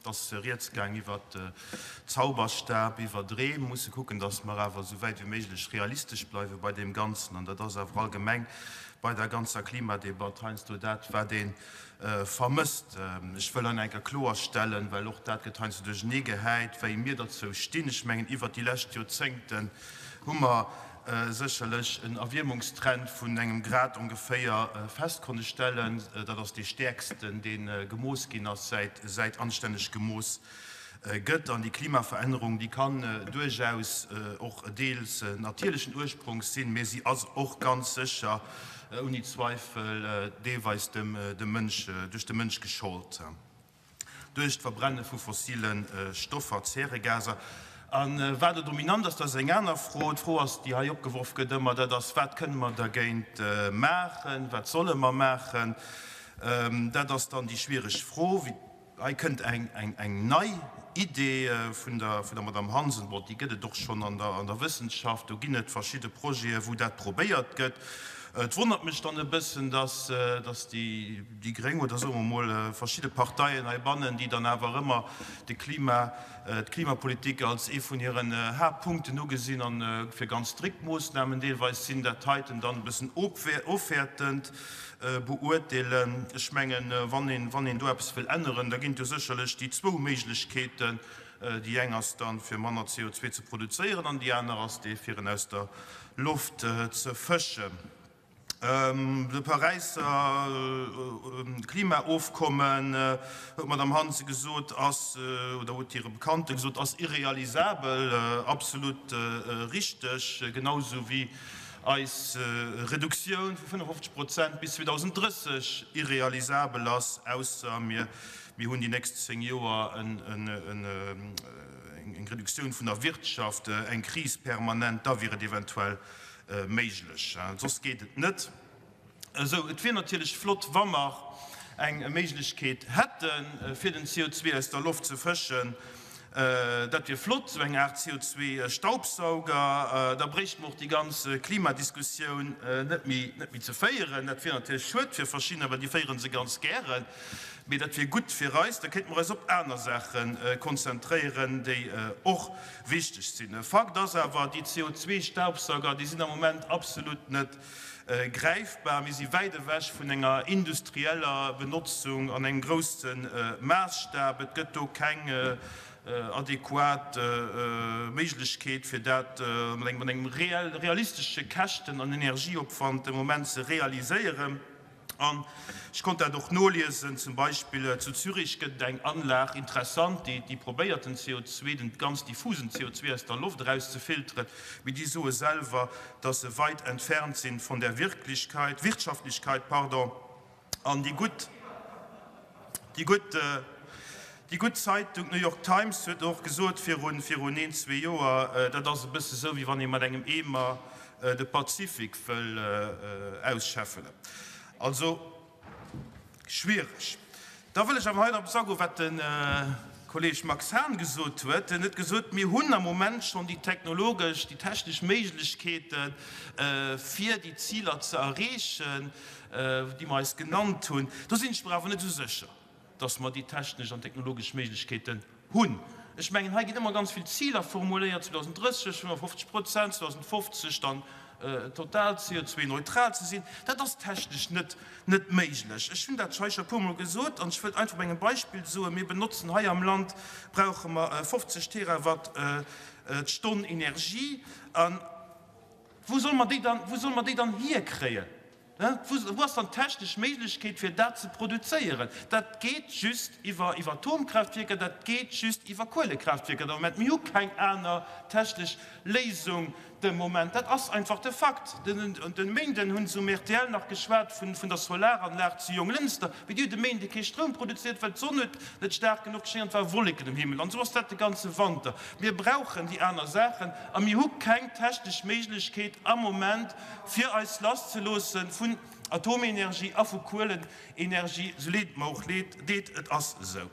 ass rieds gaang iwwert Zauberstab, iwwer Dreem. Musse kucken, datt mer awer esou wäit wéi méiglech realistesch bleiwe bei deem Ganzen. An dat ass awer allgemeng bei der ganzer Klimadebatt heiansdo dat, wat ee vermësst. Ech wëll hei nach eng Kéier kloerstellen, well och dat gëtt heiansdo duerchernee gehäit, wéi mir derzou stinn. Ech mengen, iwwert déi lescht Joerzéngten hu mer sécherlech en Erwiermungstrend vun engem Grad ongeféier fest konne stellen. Dat ass dee stäerksten, dee gemooss ginn ass, säit säit anstänneg gemooss gëtt. An déi Klimaverännerung, déi kann duerchaus och deels natierlechen Ursprongs sinn, mee si ass och ganz sécher ouni Zweifel deelweis dem Mënsch, duerch de Mënsch geschollt. Duerch d'Verbrenne vu fossile Stoffer, Zäregaser. A wat elo dominant ass, dat ass eng aner Fro. D'Fro ass, déi hei opgeworf gëtt ëmmer, dat ass, Wat kënne mer dergéint maachen? Wat solle mer maachen? Dat ass dann déi schwiereg Fro. Hei kënnt eng nei Idee vun der Madame Hansen. Bon, déi gëtt et och schonn an der Wëssenschaft. Do ginn et verschidde Projete wou dat probéiert gëtt. Et wonnert mech dann e bëssen, dass déi. Déi Gréng oder soe mer emol verschidde Parteien heibannen, déi dann awer ëmmer de Klima, d'Klimapolitik als ee vun hiren Haaptpunkten ugesinn an fir ganz strikt Moossnamen deelweis sinn, dat heiten dann e bëssen ofwäertend beurteelen. Ech mengen, wann een, wann een do eppes wëll änneren, da ginn et jo sécherlech déi zwou Méiglechkeeten. Déi eng ass dann, fir manner CO2 ze produzéieren an déi aner ass déi, fir en aus der Loft ze fëschen. De Paräisser Klimaofkommen, huet d'Madame Hansen gesot, ass, oder huet hire Bekannte gesot, ass irrealisabel. Absolut richteg, genau esou wéi eis Reduktioun vu 55 Prozent bis 2030 irrealisabel ass, ausser mir hunn déi nächst 10 Joer eng Reduktioun vun der Wirtschaft, eng Kris permanent, da wier et eventuell méiglech, soss geet et net esou. Et wier natierlech flott, wa mer eng Méiglechkeet hätten, fir den CO2 aus der Loft ze fëschen. Dat wier flott, esou eng Aart CO2-Staubsauger. Da bréichte mer och déi ganz Klimadiskussioun net méi ze féieren. Dat wier natierlech schued fir verschiddener, well déi féiere se ganz gären. Mee dat wier gutt fir eis, da kéinte mer eis op aner Saache konzentréieren, déi och wichteg sinn. Fakt ass awer, déi CO2-Staubsauger, déi sinn am Moment absolut net gräifbar. Mir si wäit ewech vun enger industrieller Benotzung an engem grousse Maassstab. Et gëtt do keng adequat Méiglechkeet, fir dat mat engem realistesche Käschten an Energieopwand de Moment ze realiséieren. An ech konnt dat och noliesen, zum Beispill zu Zürich gëtt et eng Anlag, interessant, déi déi probéiert den CO2, den ganz diffusen CO2 aus der Loft erauszefilteren, mee déi soe selwer, dass se weit entfernt sinn von der Wirklichkeit, Wirtschaftlichkeit, pardon. An déi gutt, déi gutt, déi gutt Zeitung New York Times huet och gesot virun, virun een, zwee Joer, dat ass e bësse sou, wéi wann ee mat engem Eemer de Pazifik wëll ausschäffelen. Also schwiereg. Da wëll ech awer hei nach eppes agoen, wat de Kolleeg Max Hahn gesot huet. En huet gesot, mir hunn am Moment schonn déi technologesch, déi technesch Méiglechkeeten, fir déi Ziler ze erreechen, déi mer eis genannt hunn. Do sinn ech mer awer net esou sécher. dass mer déi technesch an technologesch Méiglechkeeten hunn. Ech mengen, hei ginn ëmmer ganz vill Ziler formuléiert, 2030 55 Prozent, 2050 dann total CO2-neutral ze sinn. Dat ass technesch net net méiglech. Ech hunn dat hei scho e puermol gesot an ech wëllt einfach op engem Beispill soen, Mir benotzen hei am Land, brauche mer 50 Terawatt d'Stonn Energie. A wou solle mer déi dann, wou solle mer déi dann hierkréien? Wou ass dann d'technesch Méiglechkeet, fir dat ze produzéieren? Dat geet just iwwer Atomkraaftwierker, dat geet just iwwer Kuelekraaftwierker de Moment. Mir hu keng aner technesch Léisung de Moment. Dat ass einfach de Fakt. De Méinden hu se um rtl nach geschwat vun der Solaranlag zu Jonglënster, mee déi huet e Méinde kee Stroum produzéiert, well d'Sonn huet net staark genuch geschéngen an et ware Wolleken um Himmel. An esou ass dat de ganze Wanter. Mir brauchen déi aner Saachen a mir hu keng technesch Méiglechkeet am Moment, fir eis lass ze loosse vun Atomenergie a vu Kuelenenergie, sou leed et mer och leed deet, et ass esou.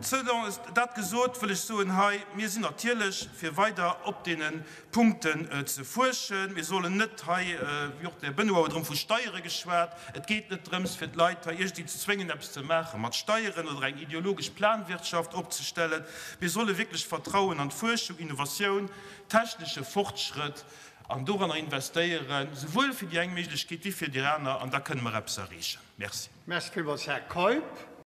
Dat gesot, wëll ech soen hei, mir sinn natierlech fir weider op deene Punkten ze fuerschen. Mir sollen net hei, wéi och den Här Benoy huet erëm vu Steiere geschwat, et geet net drëms fir d'Leit hei iergendwéi ze zwéngen eppes ze maache mat Steieren oder eng ideologesch Planwirtschaft opzestellen. Mir solle wierklech Vertrauen an d'Fuerschung, Innovatioun, technesche Fortschrëtt an doranner investéieren, souwuel fir déi eng Méiglechkeet wéi fir déi aner, an da kënne mer eppes erreechen. Merci. Merci villmools, Här Keup.